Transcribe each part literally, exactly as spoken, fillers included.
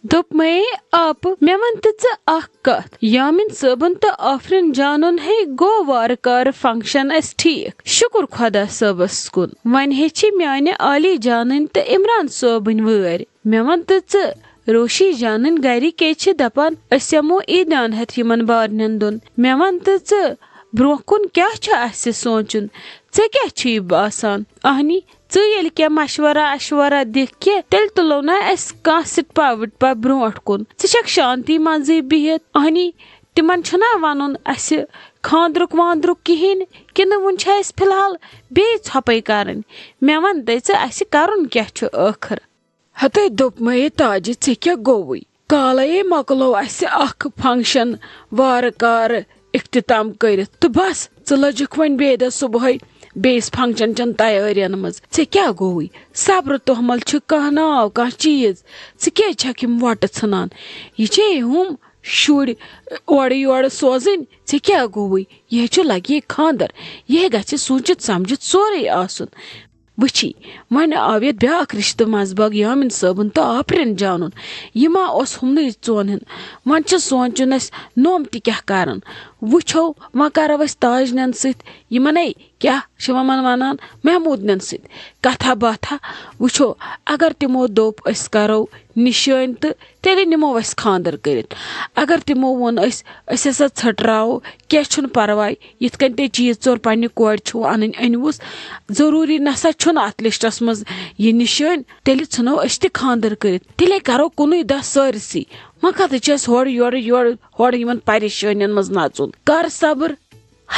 دوٚپمَے، آپہٕ، مےٚ وَن تہٕ ژٕ اَکھ کَتھ، یامِن صٲبُن تہٕ آفرِن جانُن ہے گوٚو وارٕ کارٕ function اَسہِ ٹھیٖک، شُکُر خۄدا صٲبَس کُن۔ وۄنۍ ہے چھِ میٛانہِ عالی جانٕنۍ تہٕ عمران صٲبٕنۍ وٲرۍ۔ مےٚ وَن تہٕ ژٕ، روشی جانٕنۍ گَرِکۍ ہے چھِ دَپان، أسۍ یِمو عیٖدیان ہٮ۪تھ یِمَن بارنٮ۪ن دۄن۔ مےٚ وَن تہٕ ژٕ، برٛونٛہہ کُن کیٛاہ چھُ اَسہِ سونٛچُن؟ ژےٚ کیٛاہ چھُے باسان؟ اَہنی، ژٕ ییٚلہِ کینٛہہ مشورہ اشورہ دِکھ کہِ، تیٚلہِ تُلو نا أسۍ کانٛہہ سِٹپا وِٹپا برٛونٛٹھ کُن۔ ژٕ چھَکھ شانتی منٛزٕے بِہِتھ۔ اَہنی، تِمن چھُنا وَنُن اَسہِ خانٛدرُک وانٛدرُک کِہیٖنۍ، کِنہٕ وُنہِ چھِ اَسہِ فی الحال بیٚیہِ ژھۄپَے کَرٕنۍ؟ مےٚ وَن تہٕ ژٕ، اَسہِ کَرُن کیٛاہ چھُ ٲخٕر؟ ہتے دوٚپمَے تاجہِ، ژےٚ کیٛاہ گوٚوُے؟ کالے مۄکلو اَسہِ اَکھ function وارٕ کارٕ اختتام کٔرِتھ۔ تہٕ بس، ژٕ لٔجِکھ وۄنۍ بیٚیہِ دۄہ صُبحٲے بیٚیِس function چٮ۪ن تیٲرین منٛز۔ ژےٚ کیٛاہ گوٚوُے؟ صبرٕ توہمل چھُ کانٛہہ ناو، کانٛہہ چیٖز؟ ژٕ کیٛازِ چھَکھ یِم وۄٹہٕ ژھٕنان؟ یہِ چھے ہُم شُرۍ اورٕ یورٕ سوزٕنۍ؟ ژےٚ کیٛاہ گوٚوُے؟ یہِ ہے چھُ لگہِ خانٛدر، یہِ ہے گژھِ سوٗنٛچِتھ سمجھِتھ سورُے آسُن۔ وٕچھی، وۄنۍ آو یَتھ بیٛاکھ رِشتہٕ منٛزباگ یامِن صٲبُن تہٕ آفرِن جانُن۔ یہِ ما اوس ہُمنٕے ژونہن؟ وۄنۍ چھُ سونٛچُن اَسہِ نوٚم تہِ کیٛاہ کَرُن۔ وٕچھو، وۄنۍ کَرو أسۍ تاج نٮ۪ن سۭتۍ، یِمَن ہے کیٛاہ چھِ یِمَن وَنان، محموٗد نٮ۪ن سۭتۍ کَتھا باتھا۔ وٕچھو، اگر تِمو دوٚپ أسۍ کَرو نِشٲنۍ تہٕ تیٚلہِ نِمو أسۍ خانٛدر کٔرِتھ۔ اگر تِمو ووٚن أسۍ، أسۍ ہسا ژھٔٹراوو، کینٛہہ چھُنہٕ پرواے، یِتھ کٔنۍ تُہۍ چیٖز ژور پننہِ کورِ چھِو انٕنۍ، أنۍوُس۔ ضروٗری نسا چھُنہٕ اتھ لسٹس منٛز یہِ نِشٲنۍ، تیٚلہِ ژھٕنو أسۍ تہِ خانٛدر کٔرِتھ، تیٚلے کرو کُنُے دۄہ سٲرسٕے۔ وۄنۍ کتھ چھِ اَسہِ ہورٕ یورٕ، یورٕ، ہورٕ یِمن پریشٲنین منٛز نژُن؟ کر صبر۔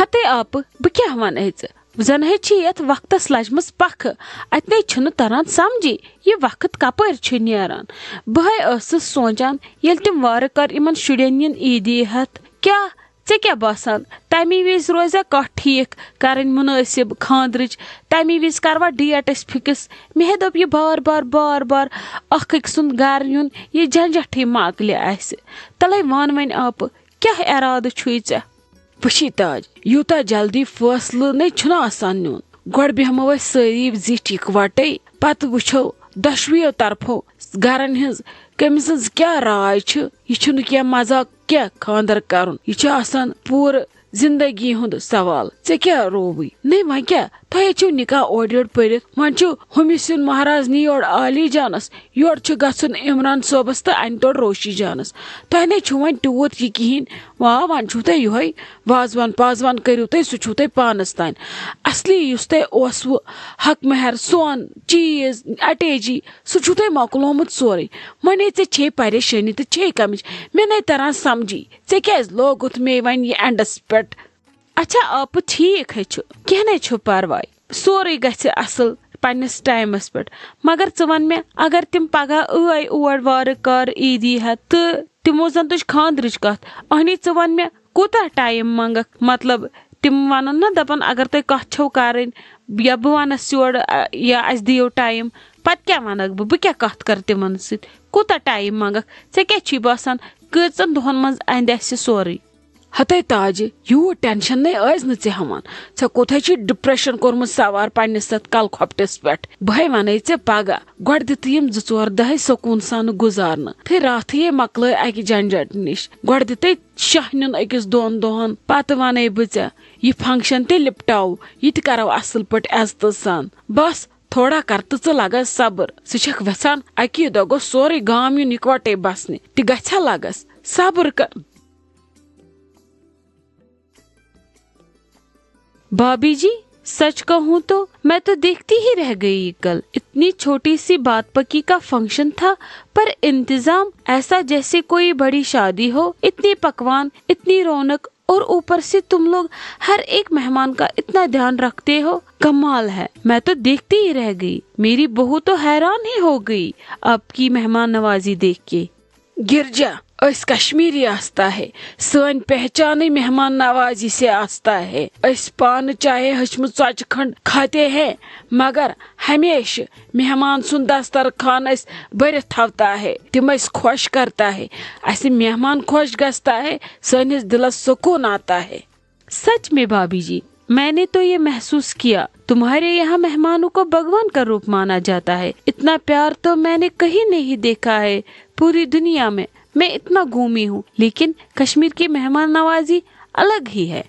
ہتے آپہٕ، بہٕ کیٛاہ وَنہٕ ژٕ؟ زَن ہے چھِ یَتھ وقتَس لَجمٕژ پَکھٕ۔ اَتہِ نے چھُنہٕ تَران سَمجھی، یہِ وقت کَپٲرۍ چھُ نیران۔ بہٕ ہے ٲسٕس سونٛچان، ییٚلہِ تِم وارٕ کارٕ یِمَن شُرٮ۪ن یِن عیٖدی ہٮ۪تھ، کیٛاہ، ژےٚ کیٛاہ باسان، تَمی وِزِ روزیٛا کَتھ ٹھیٖک کَرٕنۍ مُنٲسِب خانٛدرٕچ؟ تَمی وِزِ کَروا date أسۍ fix؟ مےٚ ہے دوٚپ، یہِ بار بار، بار بار اَکھ أکۍ سُنٛد گَرٕ یُن، یہِ جھنجھٹھٕے مۄکلہِ اَسہِ۔ تَلَے وَن وۄنۍ آپہٕ، کیٛاہ اِرادٕ چھُے ژےٚ؟ وٕچھی تاج، یوٗتاہ جلدی فٲصلہٕ نے چھُنہٕ آسان نیُن۔ گۄڈٕ بیٚہمو أسۍ سٲری زِٹھۍ یِکوَٹَے، پتہٕ وٕچھو دۄشوٕیو طرفو گرن ہٕنٛز کٔمۍ سٕنٛز کیٛاہ راے چھِ۔ یہِ چھُنہٕ کینٛہہ مذاق کینٛہہ خانٛدر کرُن، یہِ چھُ آسان پوٗرٕ زندگی ہُنٛد سوال۔ ژےٚ کیٛاہ رووُے؟ نے وۄنۍ کیٛاہ؟ تۄہہِ ہے چھِو نِکاح اورٕ یورٕ پٔرِتھ، وۄنۍ چھُ ہُمِس یُن مہراز نی یورٕ عالی جانس، یورٕ چھُ گژھُن عمران صٲبس تہٕ انہِ تورٕ روشی جانس۔ تۄہہِ نے چھُو وۄنۍ تیوٗت یہِ کِہیٖنۍ۔ وا، وۄنۍ چھُو تۄہہِ یِہوٚے وازوان پازوان کٔرِو تُہۍ، سُہ چھُو تۄہہِ پانس تام۔ اصلی یُس تۄہہِ اوسوٕ حق مہر، سۄن، چیٖز، اٹیچی، سُہ چھُو تۄہہِ مۄکلومُت سورُے۔ وۄنۍ ہے ژےٚ چھے پریشٲنی تہٕ چھے کمِچ، مےٚ نے تران سمجھی، ژےٚ کیٛازِ لوگُتھ مے وۄنۍ یہِ اینڈس پٮ۪ٹھ؟ اچھا آپہٕ، ٹھیٖک ہے چھُ، کینٛہہ نے چھُ پرواے، سورُے گژھِ اصل پننِس ٹایمس پٮ۪ٹھ۔ مگر ژٕ ون مےٚ، اگر تِم پگاہ ٲے اور وارٕ کارٕ عیٖدی ہٮ۪تھ تہٕ تِمو زن تُج خانٛدرٕچ کتھ، اہنی ژٕ ون مےٚ کوٗتاہ ٹایم منٛگکھ؟ مطلب، تِم ونن نا، دپن اگر تۄہہِ کتھ چھو کرٕنۍ یا بہٕ ونس یورٕ، ا، یا اسہِ دِیو ٹایم، پتہٕ کیٛاہ ونکھ بہٕ؟ بہٕ کیٛاہ کتھ کرٕ تِمن سۭتۍ؟ کوٗتاہ ٹایم منٛگکھ؟ ژےٚ کیٛاہ چھُے باسان، کٔژن دۄہن منٛز اندِ اسہِ سورُے؟ ہتے تاجہِ، یوٗت ٹینشن نے ٲسۍ نہٕ ژےٚ ہٮ۪وان۔ ژےٚ کوٚت ہے چھُے ڈپریشن کوٚرمُت سوار پننِس تتھ کل کھۄپٹِس پٮ۪ٹھ؟ بہٕ ہے ونے ژےٚ پگاہ، گۄڈٕ دِتہٕ یِم زٕ ژور دۄہے سکوٗن سان گُزارنہٕ۔ تھے راتھٕے مۄکلٲے اکہِ جنجٹ نِش۔ گۄڈٕ دِتے شاہ نیُن أکِس دۄن دۄہن، پتہٕ ونے بہٕ ژےٚ، یہِ فنکشن تہِ لپٹاو، یہِ تہِ کرو اصل پٲٹھۍ عزتہٕ سان۔ بس، تھوڑا کر تہٕ ژٕ لگس صبر۔ ژٕ چھکھ وٮ۪ژھان اکی دۄہ گوٚژھ سورُے گام یُن یکوٹے بسنہِ، تہِ گژھِ ہا لگس۔ صبر کر۔ بھابھی جی، سچ کہوں تو میں تو دیکھتی ہی رہ گئی۔ کل اتنی چھوٹی سی بات پکی کا فنکشن تھا، پر انتظام ایسا جیسے کوئی بڑی شادی ہو، اتنی پکوان، اتنی رونق، اور اوپر سے تم لوگ ہر ایک مہمان کا اتنا دھیان رکھتے ہو، کمال ہے۔ میں تو دیکھتی ہی رہ گئی، میری بہو تو حیران ہی ہو گئی آپ کی مہمان نوازی دیکھ کے۔ گرجا، أسۍ کشمیٖری آستا ہے، سٲنۍ پہچانٕے مہمان نوازی سے آستا ہے۔ أسۍ پانہٕ چاہے ہچمہٕ ژۄچہِ کھنٛڈ کھاتے ہیں، مگر ہمیشہٕ مہمان سُنٛد دسترخوان أسۍ بٔرِتھ تھاوتا ہے، تِم أسۍ خۄش کرتا ہے۔ اسہِ مہمان خۄش گژھتا ہے، سٲنِس دِلس سکوٗن آتا ہے۔ سچ میں بھابھی جی، میں نے تو یہ محسوس کیا، تمہارے یہاں مہمانوں کو بھگوان کا روپ مانا جاتا ہے، اتنا इतना प्यार तो मैंने कहीं नहीं देखा है पूरी दुनिया में। मैं इतना घूमी हूँ, लेकिन कश्मीर की मेहमान नवाजी अलग ही है।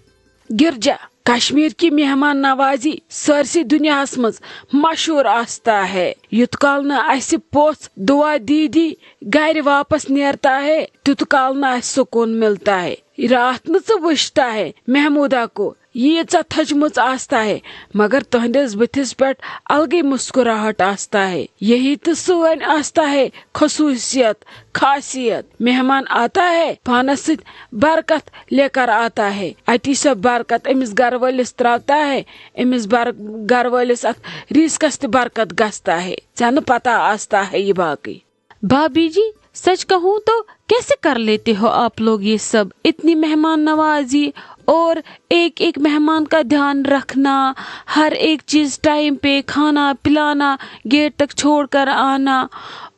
گرجا، کشمیر کی مہمان نوازی سٲرسٕے دُنیاہَس منٛز مشہوٗر آستا ہے۔ یُت کال نہٕ اَسہِ پوٚژھ دُعا دیٖدی گَرِ واپس نیرتا ہے، تیُت کال نہٕ اَسہِ سکوٗن مِلتا ہے۔ راتھ نہٕ ژٕ وٕچھتا ہے محموٗدا کو، ییٖژاہ تھٔجمٕژ آستا ہے، مگر تُہنٛدِس بٕتھِس پٮ۪ٹھ الگٕے مسکراہٹ آستا ہے۔ یہی تہٕ سٲنۍ آستا ہے خصوٗصیت، خاصیت۔ مہمان آتا ہے، پانس سۭتۍ برکت لے کر آتا ہے۔ اتی سۄ برکت أمِس گرٕ وٲلِس تراوتا ہے، أمِس بر-، گرٕ وٲلِس اتھ رزقس تہِ برکت گژھتا ہے۔ ژےٚ نہٕ پتہ آستا ہے یہِ باقٕے۔ بھابھی جی، سچ کہوں تو کیسے کر لیتے ہو آپ لوگ یہ سب؟ اتنی مہمان نوازی اور ایک ایک مہمان کا دھیان رکھنا، ہر ایک چیز ٹائم پہ کھانا پلانا، گیٹ تک چھوڑ کر آنا،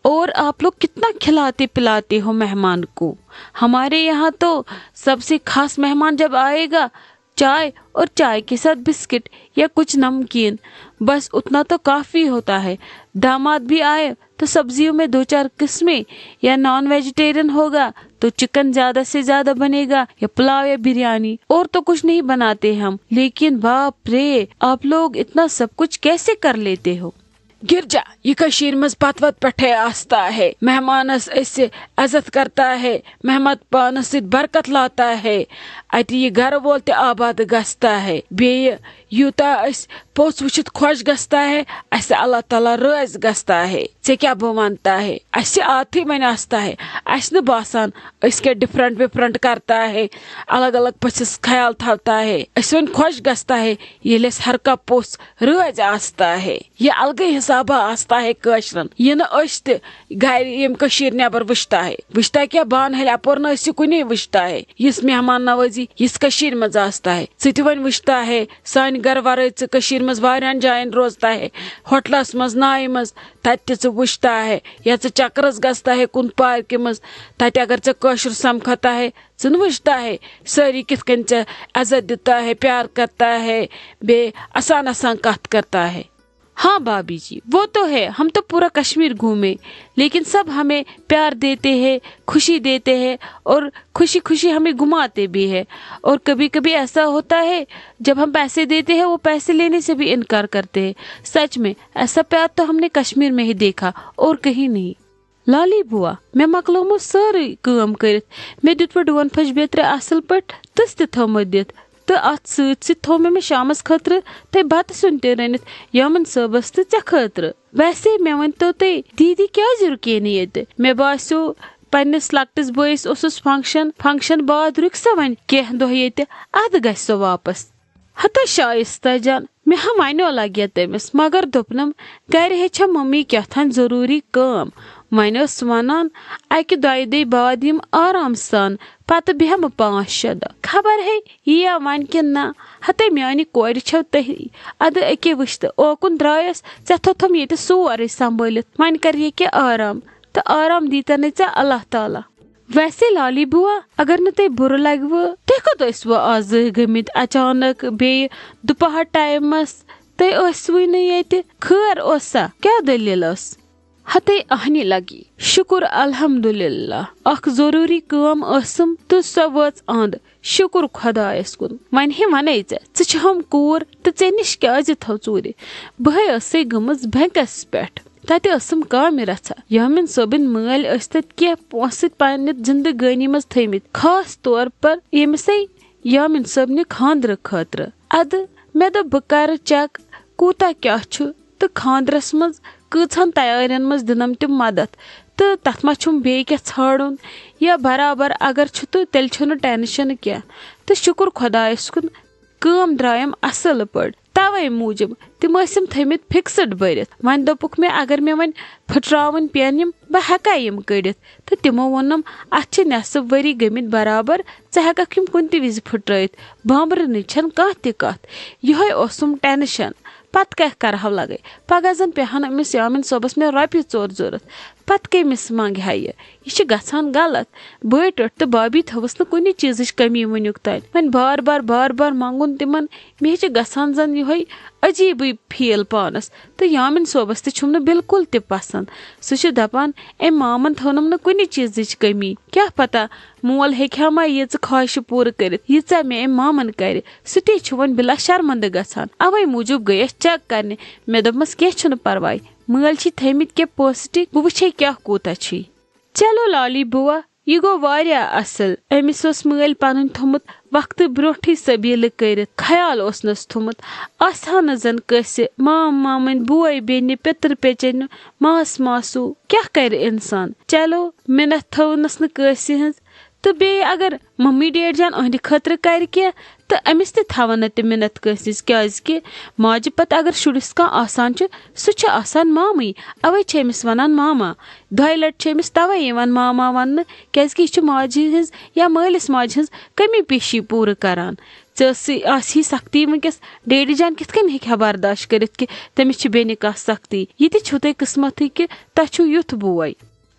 اور آپ لوگ کتنا کھلاتے پلاتے ہو مہمان کو۔ ہمارے یہاں تو سب سے خاص مہمان جب آئے گا، چائے اور چائے کے ساتھ بسکٹ یا کچھ نمکین، بس اتنا تو کافی ہوتا ہے۔ داماد بھی آئے تو سبزیوں میں دو چار قسمیں، یا نان ویجیٹیرین ہوگا تو چکن زیادہ سے زیادہ بنے گا، یا پلاؤ یا بریانی، اور تو کچھ نہیں بناتے ہم۔ لیکن باپ رے، آپ لوگ اتنا سب کچھ کیسے کر لیتے ہو؟ گرجا، یہِ کٔشیٖرِ منٛز پتہٕ وتہٕ پٮ۪ٹھے آستا ہے۔ مہمانس أسۍ عزت کرتا ہے، مہمان پانس سۭتۍ برکت لاتا ہے۔ اتہِ یہِ گرٕ وول تہِ آباد گژھتا ہے۔ بیٚیہِ یوٗتاہ أسۍ پوٚژھ وٕچھِتھ خۄش گژھتا ہے، اسہِ اللہ تعالیٰ رٲضۍ گژھتا ہے۔ ژےٚ کیٛاہ بہٕ ونتا ہے، اسہِ آتھٕے وۄنۍ آستا ہے۔ اسہِ نہٕ باسان أسۍ کیٛاہ ڈفرنٹ وفرنٹ کرتا ہے، الگ الگ پٔژھِس خیال تھاوتا ہے۔ أسۍ وۄنۍ خۄش گژھتا ہے، ییٚلہِ اسہِ ہر کانٛہہ پوٚژھ رٲضۍ آستا ہے۔ یہ الگے حسابہ آستا ہے کٲشرن۔ یہ نہٕ أسۍ تہِ گرِ ییٚمہِ کٔشیٖرِ نٮ۪بر وٕچھتا ہے۔ وٕچھتا کیٛاہ، بانہٕ ہلہِ اپور نہٕ أسۍ یہِ کُنے وٕچھتا ہے۔ یِژھ مہمان نوٲزی یِژھ کٔشیٖرِ منٛز آستا ہے، ژٕ تہِ وۄنۍ وٕچھتا ہے۔ سانہِ گرٕ ورٲے ژٕ کٔشیٖرِ منٛز واریاہن جاین روزتا ہے، ہوٹلس منٛز، نایہِ منٛز، تتہِ تہِ ژٕ وٕچھتا ہے۔ یا ژٕ چکرس گژھتا ہے کُن پارکہِ منٛز، تتہِ اگر ژےٚ کٲشُر سمکھتا ہے، ژٕ نہٕ وٕچھتا ہے سٲری کِتھ کٔنۍ ژےٚ عزت دیتا ہے، پیار کرتا ہے، بیٚیہِ آسان آسان کتھ کرتا ہے۔ ہاں بھابھی جی، وہ تو ہے، ہم تو پورا کشمیر گھومے، لیکن سب ہمیں پیار دیتے ہیں، خوشی دیتے ہیں اور خوشی خوشی ہمیں گھماتے بھی ہے۔ اور کبھی کبھی ایسا ہوتا ہے، جب ہم پیسے دیتے ہیں، وہ پیسے لینے سے بھی انکار کرتے ہیں۔ سچ میں، ایسا پیار تو ہم نے کشمیر میں ہی دیکھا اور کہیں نہیں۔ لالی بوا، مےٚ مۄکلٲومٕژ سٲرٕے کٲم کٔرِتھ۔ مےٚ دیُت وۄنۍ ڈوٗن پھٔج بیترِ اَصٕل پٲٹھۍ تٕژھ تہِ تھٲومٕژ دِتھ۔ تہٕ اَتھ سۭتۍ سۭتۍ تھوٚو مےٚ مےٚ شامَس خٲطرٕ تہٕ بَتہٕ سیُن تہِ رٔنِتھ یامِن صٲبَس تہٕ ژےٚ خٲطرٕ۔ ویسے مےٚ ؤنۍ تو تُہۍ، دیٖدی کیٛازِ رُکے نہٕ ییٚتہِ؟ مےٚ باسیو پنٛنِس لۄکٹِس بٲیِس اوسُس فنٛکشَن، فنٛکشَن بعد رُکہِ سۄ وۄنۍ کینٛہہ دۄہ ییٚتہِ، اَدٕ گژھِ سۄ واپَس۔ ہتا شائستہ جان، مےٚ ہا ونیو لگہِ تٔمِس، مگر دوٚپنم، گرِ ہے چھےٚ ممی کیٛاہ تھانۍ ضروٗری کٲم۔ وۄنۍ ٲس ونان، اکہِ دۄیہِ دۄہہِ بعد یِم آرام سان، پتہٕ بیٚہمہٕ پانٛژھ شےٚ دۄہ۔ خبر ہے یِیا وۄنۍ کِنہٕ نہ۔ ہتے میانہِ کورِ چھَو تٔہی۔ ادٕ أکے وٕچھ تہٕ اوکُن درٛایس، ژےٚ تھوٚتھم ییٚتہِ سورُے سنبھٲلِتھ، وۄنۍ کر یہِ کہِ آرام، تہٕ آرام دیٖتن ژےٚ اللہ تعالیٰ۔ ویسے لالی بوا، اگر نہٕ تۄہہِ بُرٕ لگوٕ، تُہۍ کوٚت ٲسوٕ آز زٕہۍ گٔمٕتۍ اچانک؟ بیٚیہِ دُپہر ٹایمس تُہۍ ٲسوٕے نہٕ ییٚتہِ۔ خٲر اوسا؟ کیٛاہ دٔلیٖل ٲس؟ ہتے اہنی لگی۔ شُکُر الحمدللہ، اکھ ضروٗری کٲم ٲسٕم تہٕ سۄ وٲژ اند۔ شُکُر خۄدایس کُن۔ وۄنۍ ہے ونے ژےٚ، ژٕ چھہم کوٗر تہٕ ژےٚ نِش کیٛازِ تھٲو ژوٗرِ؟ بہٕ ہے ٲسٕے گٔمٕژ بینکس پٮ۪ٹھ۔ تتہِ ٲسٕم کامہِ رژھا۔ یامین صٲبٕنۍ مٲلۍ ٲسۍ تتہِ کینٛہہ پونٛسہٕ پننہِ زندگٲنی منٛز تھٲومٕتۍ، خاص طور پر ییٚمِسے یامین صٲبنہِ خانٛدرٕ خٲطرٕ۔ ادٕ مےٚ دوٚپ، بہٕ کرٕ چیک کوٗتاہ کیٛاہ چھُ تہٕ خانٛدرس منٛز کۭژہن تیارین منٛز دِنم تِم مدد، تہٕ تتھ ما چھُم بیٚیہِ کینٛہہ ژھانٛڈُن، یا برابر اگر چھُ تہٕ تیٚلہِ چھُنہٕ ٹینشن کینٛہہ۔ تہٕ شُکُر خۄدایس کُن، کٲم درٛایم اصل پٲٹھۍ۔ توے موٗجوٗب تِم ٲسِم تھٲومٕتۍ فکسڈ بٔرِتھ۔ وۄنۍ دوٚپُکھ مےٚ، اگر مےٚ وۄنۍ پھٕٹراوٕنۍ پیٚن یِم، بہٕ ہٮ۪کا یِم کٔڑِتھ؟ تہٕ تِمو ووٚنُم، اتھ چھِ نٮ۪صٕف ؤری گٔمٕتۍ برابر، ژٕ ہٮ۪ککھ یِم کُنہِ تہِ وِزِ پھٕٹرٲوِتھ، بامبرنٕچ چھنہٕ کانٛہہ تہِ کتھ۔ یِہوے اوسُم ٹینشن۔ پتہٕ کیٛاہ کرہو لگے؟ پگاہ زن پیٚہن أمِس یامین صٲبس مےٚ رۄپیہِ ژور ضروٗرت، پتہٕ کٔمِس منٛگہِ ہا یہِ؟ یہِ چھِ گژھان غلط۔ بٲے ٹوٚٹھ تہٕ بابی تھٲوٕس نہٕ کُنہِ چیٖزٕچ کٔمی وٕنیُک تام۔ وۄنۍ بار بار، بار بار منٛگُن تِمن، مےٚ چھِ گژھان زن یِہوٚے عجیٖبٕے فیٖل پانس۔ تہٕ یامِن صٲبس تہِ چھُم نہٕ بالکل تہِ پسنٛد۔ سُہ چھُ دپان، أمۍ مامن تھٲونم نہٕ کُنہِ چیٖزٕچ کٔمی۔ کیٛاہ پتہ، مول ہیٚکہِ ہا ما ییٖژٕ خواہشہٕ پوٗرٕ کٔرِتھ، ییٖژاہ مےٚ أمۍ مامن کرِ۔ سُہ تے چھُ وۄنۍ بلا شرمندٕ گژھان۔ اوے موٗجوٗب گٔیس چیک کرنہِ۔ مےٚ دوٚپمس، کینٛہہ چھُنہٕ پرواے، مٲلۍ چھی تھٲومٕتۍ کینٛہہ پونٛسہٕ ٹی، بہٕ وٕچھے کیٛاہ کوٗتاہ چھی۔ چلو لالی بوا، یہِ گوٚو واریاہ اصل۔ أمِس اوس مٲلۍ پنٕنۍ تھوٚمُت وقتہٕ برونٛٹھٕے سبیلہٕ کٔرِتھ، خیال اوسنس تھوٚمُت۔ آسہٕ ہا نہٕ زن کٲنٛسہِ مام مامٕنۍ، بوے بیٚنہِ، پیٚتٕر پیٚچنہِ، ماس ماسوٗ، کیٛاہ کرِ انسان؟ چلو، مِنتھ تھٲونس نہٕ کٲنٛسہِ ہٕنٛز۔ تہٕ بیٚیہِ اگر ممی ڈیڈ جان أہنٛدِ خٲطرٕ کرِ کینٛہہ، تہٕ أمِس تہِ تھاوَن نہٕ تِم مِنتھ کٲنٛسہِ نِش، کیٛازِ کہِ ماجہِ پتہٕ اگر شُرِس کانٛہہ آسان چھُ، سُہ چھُ آسان مامٕے، اوے چھِ أمِس وَنان ماما۔ دۄیہِ لَٹہِ چھِ أمِس تَوَے یِوان ماما وَننہٕ، کیٛازِ کہِ یہِ چھُ ماجہِ ہٕنٛز یا مٲلِس ماجہِ ہٕنٛز کٔمی پیٖشی پوٗرٕ کران۔ ژےٚ ٲسٕے، آسہِ ہی سختی وٕنکیٚس، ڈیڈی جان کِتھ کٔنۍ ہیٚکہِ ہا برداشت کٔرِتھ کہِ تٔمِس چھِ بیٚنہِ کانٛہہ سختی؟ یہِ تہِ چھُو تۄہہِ قٕسمتٕے کہِ تۄہہِ چھُو یُتھ بوے۔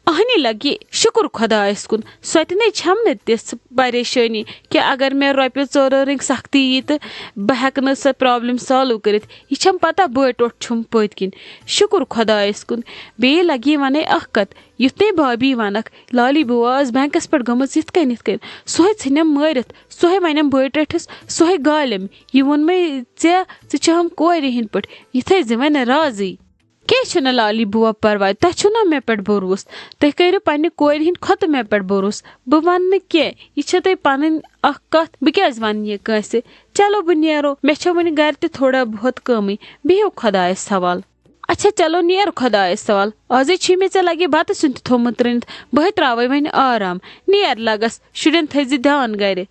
اہنی لگہِ شُکُر خۄدایَس کُن، سۄ تہِ نے چھَم نہٕ تِژھ پریشٲنی کہِ اگر مےٚ رۄپیہِ ژورو رٔنٛگۍ سختی یی تہٕ بہٕ ہٮ۪کہٕ نہٕ سۄ پرابلم سالو کٔرِتھ۔ یہِ چھَم پتہ بٲے ٹوٹھ چھُم پٔتۍ کِنۍ۔ شُکُر خۄدایَس کُن۔ بیٚیہِ لگہِ وَنے اکھ کتھ، یُتھ نے بھابی وَنکھ، لالی بوا ٲس بینکس پٮ۪ٹھ گٔمٕژ یِتھ کٔنۍ یِتھ کٔنۍ، سۄے ژھٕنٮ۪م مٲرِتھ، سۄے وَنٮ۪م بٲے ٹٲٹھِس، سۄے گالٮ۪م۔ یہِ ووٚن مے ژےٚ، ژٕ چھَہَم کورِ ہِنٛدۍ پٲٹھۍ، یہِ تھٲے زِ وۄنۍ رازٕے۔ کینٛہہ چھُنہٕ لالی بوا پرواے، تۄہہِ چھُو نا مےٚ پٮ۪ٹھ بھروسہٕ؟ تُہۍ کٔرِو پننہِ کورِ ہِنٛدِ کھۄتہٕ مےٚ پٮ۪ٹھ بھروسہٕ۔ بہٕ وَنہٕ نہٕ کینٛہہ، یہِ چھےٚ تۄہہِ پنٕنۍ اکھ کتھ، بہٕ کیٛازِ وَنہٕ یہِ کٲنٛسہِ؟ چلو بہٕ نیرو، مےٚ چھےٚ وٕنہِ گرِ تہِ تھوڑا بہت کٲمٕے، بِہِو خۄدایس حوال۔ اچھا چلو نیر خۄدایس حوال، آزے چھُے مےٚ ژےٚ لگے بتہٕ سیُن تہِ تھوٚمُت رٔنِتھ، بہٕ ہے تراوے وۄنۍ آرام۔ نیر لگس، شُرٮ۪ن تھٲیزِ دھیان گرِ۔